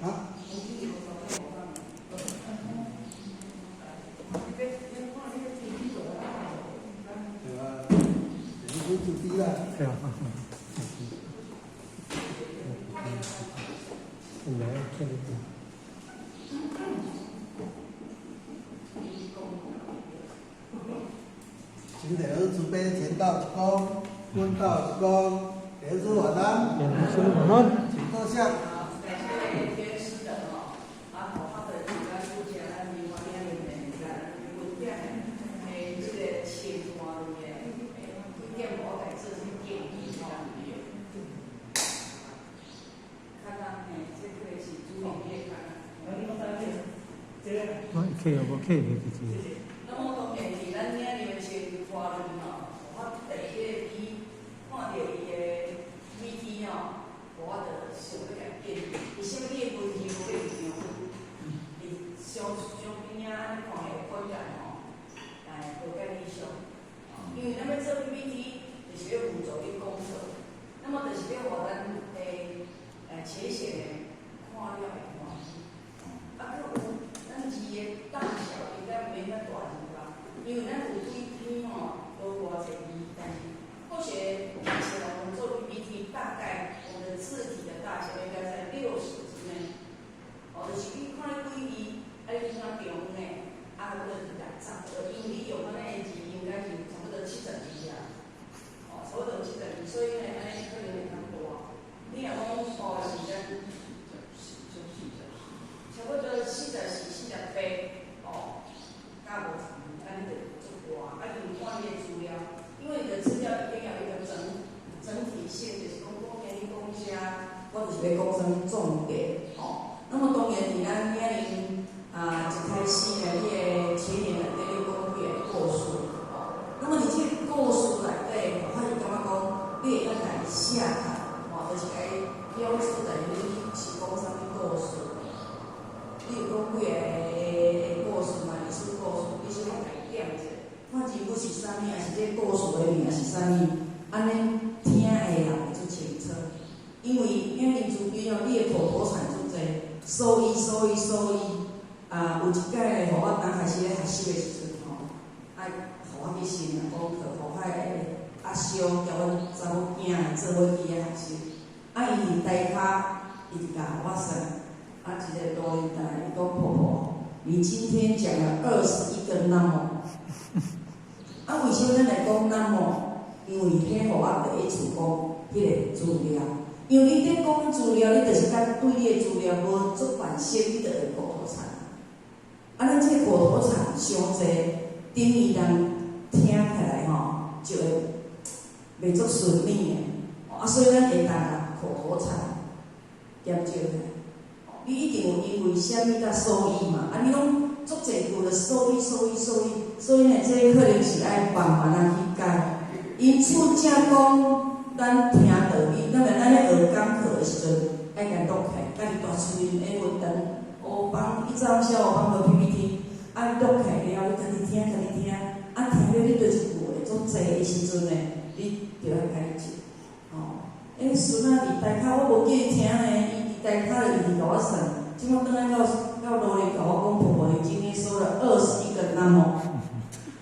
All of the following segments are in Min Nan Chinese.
啊？對啊，你就低啦。對啊。來，這裡。請大家慈悲前道一躬，君道一躬，蓮師晚安。蓮師晚安。請坐下。感謝天師的吼，啊，佛法的主咱拄則咱另外兩個面咱分享的，這個清拖的，幾點我來做這個建議吼。較較嘿，這個是主營業較。我客無客袂記住。那麼當然是咱領入清拖論吼，我第一個伊看著伊的 PPT 吼，我就想欲共建議。為啥物你的文字無咧長？佇相相邊仔按呢看的觀感吼，哎，無介理想。因為咱欲做 PPT，就是欲輔助你講課，那麼就是欲予咱的淺顯的看了會歡喜。啊，閣有咱字的大小應該毋免遐大字吧？因為咱有幾篇吼，無偌濟字，但是目前目前我們做 PPT，大概我們的字體的大小應該在60之內。哦，就是你看你幾字，啊，你看長的，啊，閣差不多，因為你用安呢的字，應該是差不多70字啊。哦，差不多70字，所以呢，按呢可能會較大。你若講哦，是咱差不多44、48，哦，加無按呢就足大。啊，因為看你的資料，因為你的資料一定要有一個整體性，就是講講今日講啥，我就是欲講啥物重點，哦。那麼當然，佇咱遐爾啊，一開始呢，你的前言內底你講幾个故事，哦。那麼佇這個故事內底，我是感覺講，你會當共伊寫開，哦，就是愛表出來你是講啥物故事。你有講幾个故事嘛？歷史故事，你先共伊點者，看人物是啥物，還是這個故事的名是啥物，按呢聽的人會足清楚。因為遐爾慈悲哦，你的口頭禪足濟，所以所以所以，啊，有一擺咧，予我剛開始咧學習的時陣吼，啊，予我去上講課，予我阿叔共阮查某囝做伙去遐學習，啊，伊佇台跤，伊就共我算，啊，一个路人來，伊講婆婆，你今天講了21個那麼，啊，為啥物咱來講那麼？因為彼予我第一次講彼个資料，因為你佇講資料，你就是甲對你的資料無足熟悉，你就會口頭禪。啊，咱這個口頭禪傷濟，等於人聽起來吼，就會袂足順耳的。啊，所以咱會當共口頭禪減少起來。你一定有因為啥物才所以嘛？啊，你攏足濟句就所以所以所以，所以呢，這可能是愛慢慢仔去改。因此才講，咱聽道理，咱若咱咧學講課的時陣，愛共錄起來，家己大喙的文單，黑板，以前寫黑板無 PPT，啊錄起來了，你家己聽，家己聽，啊聽了你對一句會足濟的時陣呢，你就愛改進。哦，欸，孫仔佇台跤，我無記伊聽呢，伊佇台跤就一直共我算，這擺轉來到路里共我講，婆婆，你今天說了21個那麼，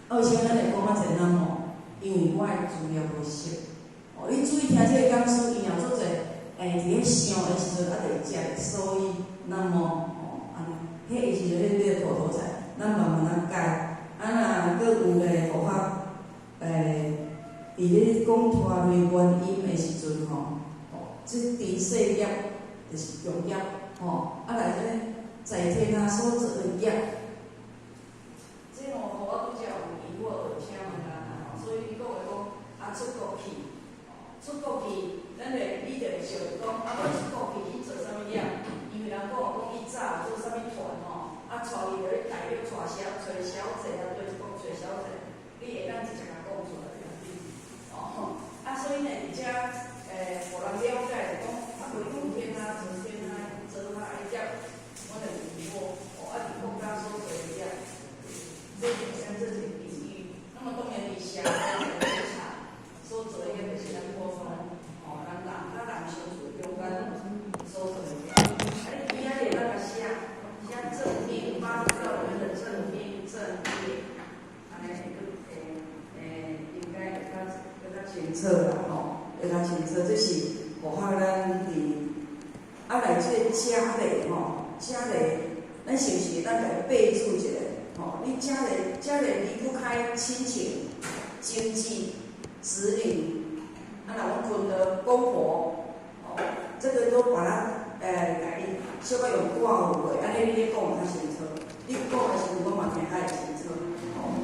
啊，為啥物咱會講遮濟那麼？因為我的資料無熟。哦，你注意聽這個講師，伊若足濟，欸，佇咧想的時陣，啊，就會接，所以那麼，哦，按呢，彼個時陣彼個口頭禪，咱慢慢仔改。啊，若閣有咧，予較，佇咧講拖累原因的時陣吼，哦，這陳細業就是強業，吼，啊來這個在天啊所做的業，這吼，予我拄則有疑惑，請問咱啊吼，所以你講的講啊出國去，出國去，咱就你就會想講啊，我出國去去做啥物業？因為人講講伊早有做啥物團吼，啊，帶伊落去大陸帶小揣小姐啊，對，講揣小姐，你會當直接共講出來。哦，啊，所以呢，佇遮予人了解就講，啊，無講天啊，做天啊，做較愛業，我就疑惑，哦，啊，佇國家所做的業，這像這些比喻，那麼當然佇社會的觀察所做的業，就是咱普通，吼，咱人佮人相處中間所做的業。啊，你邊仔個人家累吼，家累，咱是毋是會當共伊備註一下？吼，你家累，家累離不開親情、經濟、子女，啊，若阮困著公婆，哦，這個都把它共伊小可用括號過，按呢你咧講較清楚。你講的時陣，我嘛聽較會清楚。吼，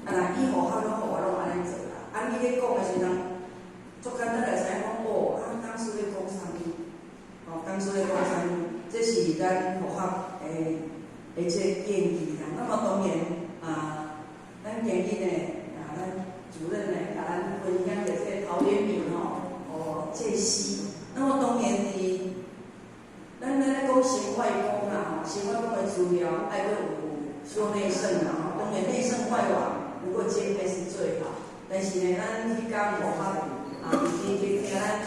啊，若以後較攏予我攏按呢做啦。啊，你咧講的時陣，足簡單就知影講，哦，啊，講師咧講啥物？吼，講師咧講啥物？這是咱學校的這個建議啦。那麼當然啊，咱今日呢，啊，咱主任呢，共咱分享著這個陶淵明吼，哦，這詩。那麼當然佇咱咧講心外功啦，吼，心外功的資料愛閣有修內聖啦，吼，當然內聖外王能夠兼備是最好。但是呢，咱彼工無法啊，今天聽咱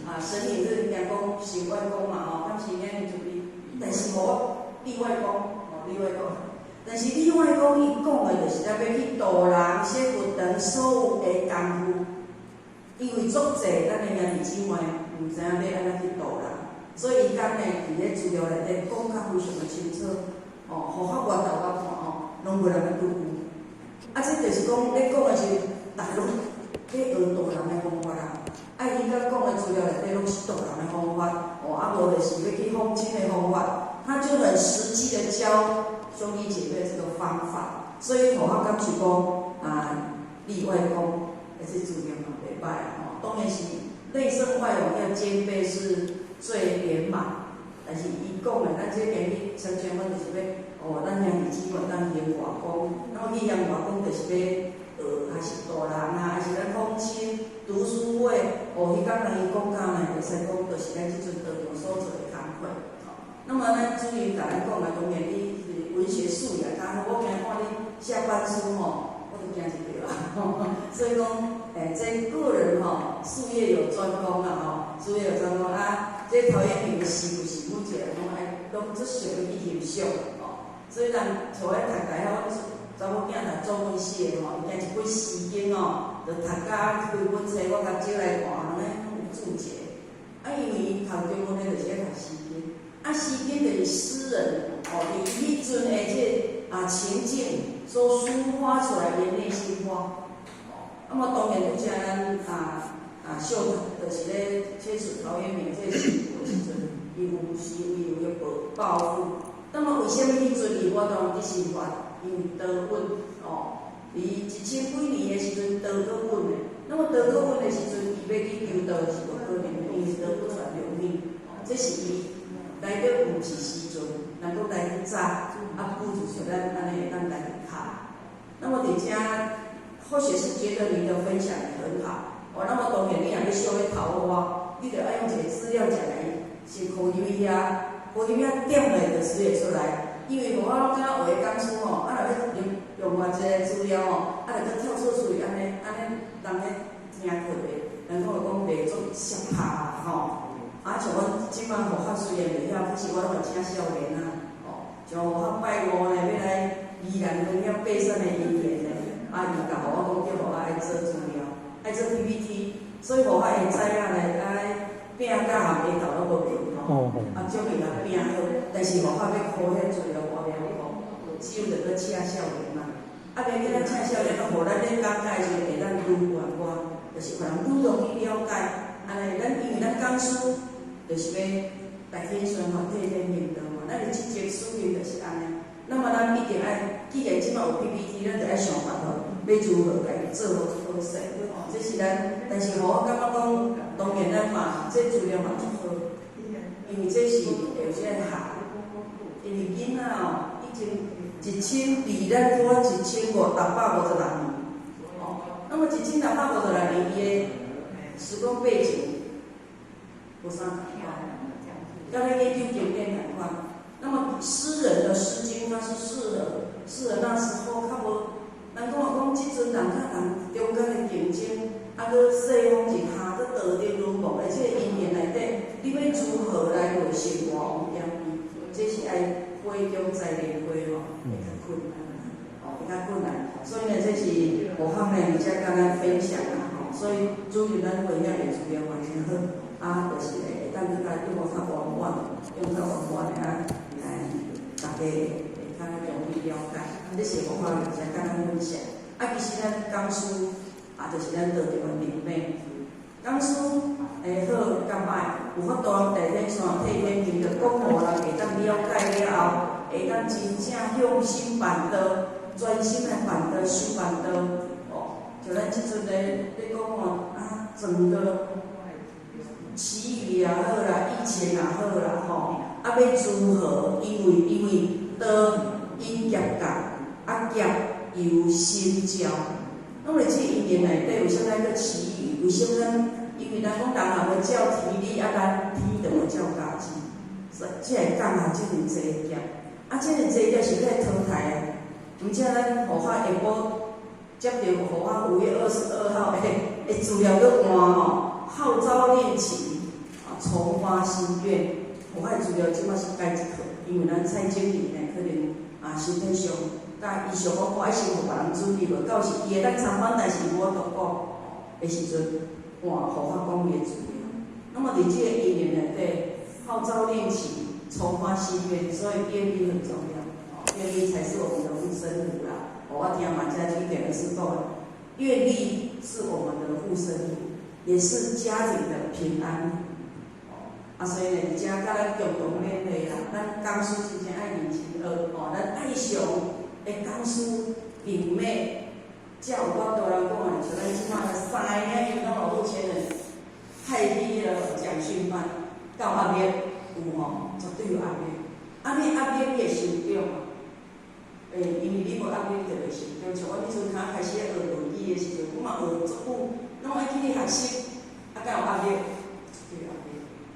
啊神隱這聽講心外功嘛，吼，敢是遐爾注意？但是無內外功，吼，內外功。但是內外功伊講的就是咱欲去度人、寫佛堂所有的功夫，因為足濟咱的兄弟姊妹毋知影欲按怎去度人。所以伊講呢，佇咧資料內底講較非常的清楚，哦，予較外頭我看吼，攏無人咧拄有。啊，這就是講，咧講的是，逐家攏咧學度人的方法啦。啊，伊佮講的資料內底攏是度人的方法，哦，啊無就是欲去訪親的方法，他就很實際的教兄弟姐妹這個方法。所以，予我感受講，啊，內外功，這資料嘛袂歹吼。當然是內聖外王要兼備是最圓滿，但是伊講的，咱這邊去成全阮就是欲，哦，咱兄弟姊妹當行外功，那麼去行外功就是欲學，還是度人啊，還是咱訪親、讀書會，哦，彼工人伊講到呢，會使講，就是咱這陣道場所做的工課。那麼咱主任共咱講的，當然你是文學素養較好，我驚看你寫板書吼，我都驚一跳啊。所以講，這個人吼，術業有專攻啦吼，術業有專攻啊。這陶淵明的詩就是每一個人攏愛攏足想欲去欣賞吼。所以咱像我讀大學，阮查某囝讀中文系的吼，伊驚一本詩經吼，就讀甲規本冊，我共借來看，按呢攏有注解。啊，因為伊讀中文的，就是愛讀詩經。啊，詩經就是詩人哦，佇彼陣的這個啊情境所抒發出來的內心話。哦，那麼當然拄才咱啊秀就是咧簽署陶淵明這個詩的時陣，伊有時伊有彼個抱負。那麼為啥物彼陣伊有法度去生活？因為刀塭哦，佇一千幾年的時陣刀閣穩的。那麼刀閣穩的時陣，伊欲去求道是無可能的，因為道不傳流命。這是伊來得毋是時陣，人講來得早，啊，不如說咱按呢會當來得較。那麼佇遮，或許是覺得你的分享也很好，哦，那麼當然你若欲秀彼頭我，你著愛用一個資料夾來先放入去遐，放入遐點的就寫會出來。因為無我攏敢若畫講師吼，啊，若欲用用偌濟資料吼，啊，若閣跳出出去按呢按呢，人咧聽課的，人講會講袂足相拍啦吼。啊，像阮這擺學校雖然袂曉，可是我攏會請少年仔，哦，像學校拜五呢，欲來宜蘭園遐爬山的姻緣呢，啊，伊共我講叫予我愛做資料，愛做 PPT，所以予我會知影咧，愛餅甲含下頭攏無用吼，啊，終於共餅好，但是予我欲考彼資料我袂曉考，只有著閣請少年仔。啊，袂緊咱請少年仔，予咱咧講解的時陣會當愈懸我，就是予人愈容易了解。按呢，咱因為咱講師就是欲代天宣法，替天行道嘛，咱的職責使命就是按呢。那麼咱一定愛，既然這擺有 PPT，咱就愛想辦法欲如何共伊做好好勢。哦，這是咱，但是吼，我感覺講，當然咱嘛，這資料嘛足好，因為這是會有這個學，因為囡仔哦，已經一千比咱早1656年，哦，那麼1656年，伊的時空背景無啥仝款，佮咱研究經典仝款。那麼詩人的《詩經》，它是適合那時候較無，人講話講這陣人佮人中間的競爭，啊，閣西方一下閣道德淪亡的這個因緣內底，你欲如何來落實外王兼備？這是愛火中再煉火吼，會較困難，哦，會較困難。所以呢，這是學校呢，而且共咱分享啦，吼。所以主任咱分享的資料嘛真好，啊，就是會當閣共用較圓滿，用用較婉婉的啊，來大家會較容易了解。這是我看才簡單分享。啊，其實咱講師啊，就是咱道場的靈媒。講師會好佮歹，有法度人地天線替天行道講，予人會當了解了後，會當真正向心辦道，專心來辦道、修辦道。哦，就咱這陣咧講吼，啊，整個祈雨也好啦，以前也好啦，吼，啊，欲如何？因為道因業感，啊業由心造。攏佇這因緣內底，為啥物咱閣祈雨？為啥物咱？因為咱講人若無照天理，啊，咱天就無照加持，所以才會降下這爾濟劫。啊，這爾濟劫是欲淘汰的。毋才咱護法下晡接著護法5月22號的資料閣換吼，號召念情，啊，重發心願。護法的資料這擺是改一套，因為咱蔡經理呢可能啊身體上，佮醫術講我愛先予別人準備無，到時伊會當參班，但是無法度講的時陣，換護法講伊的資料。那麼佇這個因緣內底，號召念情，重發心願，所以願力很重要。願力才是我們的護身符啦。我聽馬家軍點的是講，願力是我們的護身符，也是家庭的平安符。啊，所以呢，佇遮佮咱共同勉勵啦，咱講師真正愛認真學，哦，咱愛上的講師靈媒，才有法度人講的，像咱這擺三个爾，因攏有五千人派去彼个講訓班，夠壓力有吼，絕對有壓力。啊，你壓力你會成長嘛？欸，因為你無壓力，你就袂成長。像我彼陣剛開始學論語的時陣，我嘛學足久，攏愛去學習，啊，敢有壓力？絕對有壓力。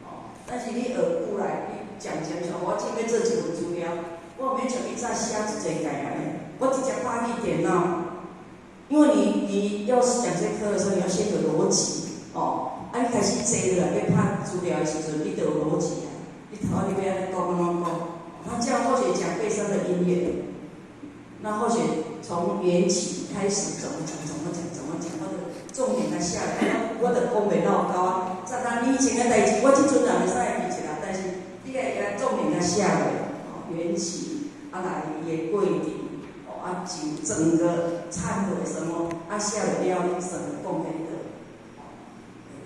哦，但是你學久來，你漸漸像我這欲做一份資料，我免像以早寫一濟屆按呢，我直接拍去電腦。因為你要是講這課的時候，你要先有邏輯，哦，啊，你開始坐落來欲拍資料的時陣，你就有邏輯啊。你頭仔你欲按呢講按怎講？他這樣或許講背上的音樂，那或許從緣起開始怎麼講怎麼講怎麼講，我就重點來下來，我就講袂落高啊。十多年前的代誌，我這陣也袂使會記一啦，但是你愛重點來下來，哦，緣起啊來伊的過程，哦啊就整個懺悔什麼啊寫落了，你整個講起就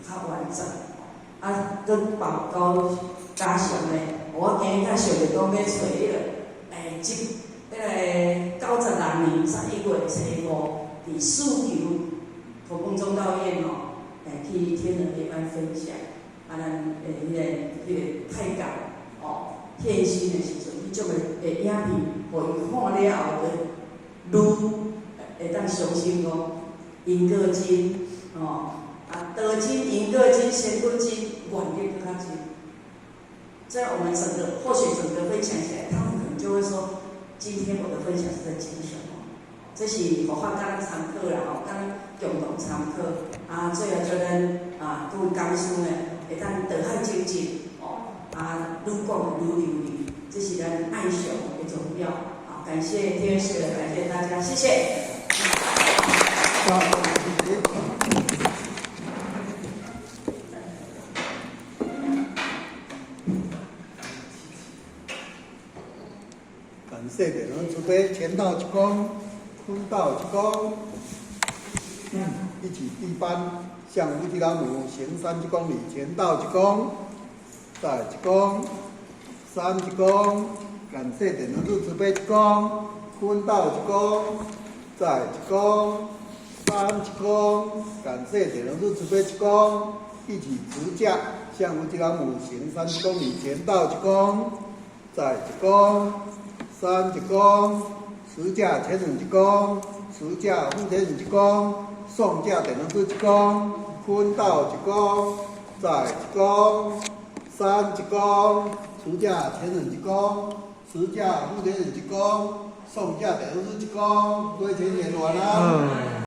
較完整。啊，閣報告加上呢，我今日較想著講欲揣彼個，欸，這彼個96年11月初5，佇四球土木中道院吼，欸，去天人協班分享，啊，咱欸，彼個太港哦，獻身的時陣，彼種的影片，予伊看了後，就愈會當相信講因果真，哦。啊，道真、因果真、仙骨真，願力閣較真。在我們整個或許整個分享起來，他們可能就會說：今天我的分享是在講什麼？這是佛法佮咱參考啦，吼，佮咱共同參考。啊，最後祝咱啊各位講師呢，會當道海精進，哦，啊，愈講愈流利，這是咱愛上的重要。好，感謝天師，感謝大家，謝謝。好。感謝電腦慈悲，乾道一躬，坤道一躬，一起閉班向無極老母行三鞠躬禮，乾道一躬，再一躬，三鞠躬，感謝電腦慈悲一躬，坤道一躬，再一躬，三鞠躬，感謝電腦慈悲一躬，一起執駕向無極老母行三鞠躬禮，乾道一躬，再一躬。三鞠躬，持駕前人一躬，持駕副前人一躬，送駕電腦一躬，坤道一躬，再一躬，三鞠躬，持駕前人一躬，持駕副前人一躬，送駕電腦一躬，各位前賢晚安。